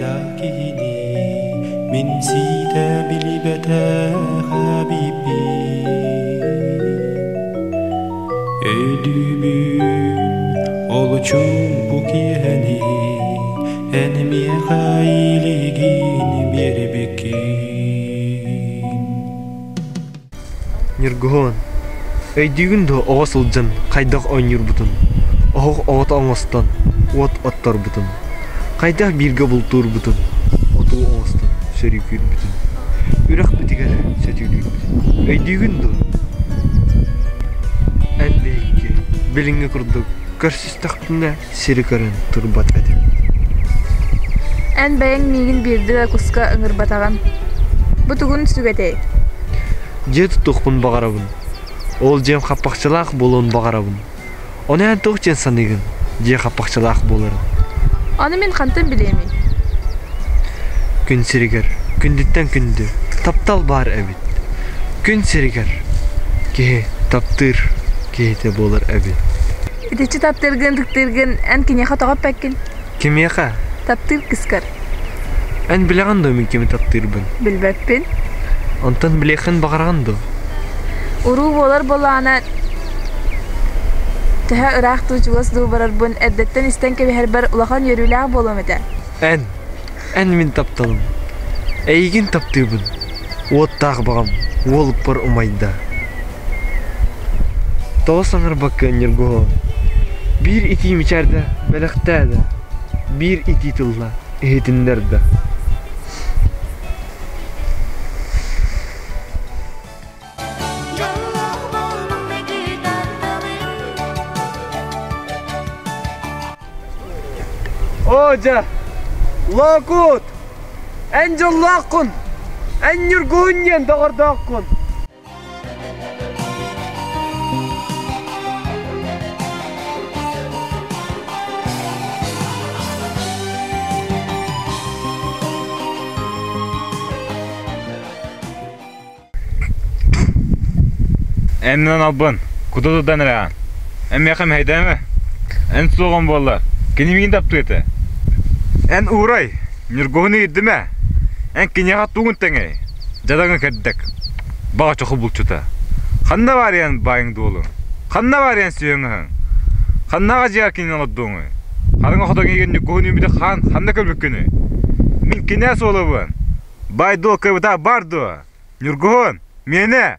да киһини мин сиитэ билбэтэх эбиппин. Өйдүүбүн ол чуумпу киэһэни эн миэхэ илигин биэрбиккин. Ньургуһун, өйдүүгүн дуо оҕо сылдьан хайдах оонньуурбутун, оһох оҕото оҥостон уот отторбутун, хайдах бииргэ бултуурбутун, отуу оҥостон сөрүүкүүрбүтүн, үрэхпитигэр сөтүөлүүрбүтүн өйдүүгүн дуо? Эн биһикки билиҥҥи курдук көрсүстэхпинэ сири көрөн турбат этим. Эн бэйэҥ миигин биирдэ да куска ыҥырбатаҕын. Бу тугун сүгэтэй? Дьиэ тутуохпун баҕарабын. Ол дьиэм хаппахчылаах буолуон баҕарабын. Ону эн туох диэн саныыгын, дьиэ хаппахчылаах буоларын? Ону мин хантан билиэмий? Күн сиригэр, күндүттэн күндү, таптал баар эбит. Күн сиригэр киһи таптыыр киһитэ буолар эбит. Итиччи таптыыргын, ытыктыыргын эн киниэхэ тоҕо эппэккин? Кимиэхэ? Таптыыр кыскар. Эн билэҕин дуо мин кими таптыырбын? Билбэппин. Онтон билиэххин баҕараҕын дуо? Уруу буолар буоллаҕына, төһө ыраах дуу, чугас дуу барарбын эрдэттэн истэн кэбиһэрбэр улахан үөрүүлээх буолуом этэ. Эн, эн мин тапталым. Эйигин таптыыбын. Уоттаах баҕам уолуппар умайда. Тоҕо саҥарбакка Ньургуһун? Биир итии мичээрдэ бэлэхтээ да, биир итии тылла иһитиннэр да. Оо дьэ, Лоокуут, эн дьоллооххун, эн Ньургуһун диэн доҕордооххун. Эн албын, кута тутан эрэҕин. Эн миэхэ мэһэйдээмэ. Эн суоҕун буолла, кини миигин таптыа этэ. Эн уурай, Ньургуһуну иирдимэ. Эн киниэхэ тугун тэҥэй? Дьадаҥы кэрдэк. Баҕа чоху булчута. Ханна баарыйан баайыҥ дуолуҥ? Ханна баарыйан сүөҥ-аһыҥ? Ханнаҕа дьиэҕэр кинини олордуоҥуй? Хараҥа хотон иһигэр Ньургуһун үүммүтэ хаан ханна көрбүккүнүй? Мин кинээс уолабын. Баай дуол кыайбатах баар дуо? Ньургуһун, миэнэ!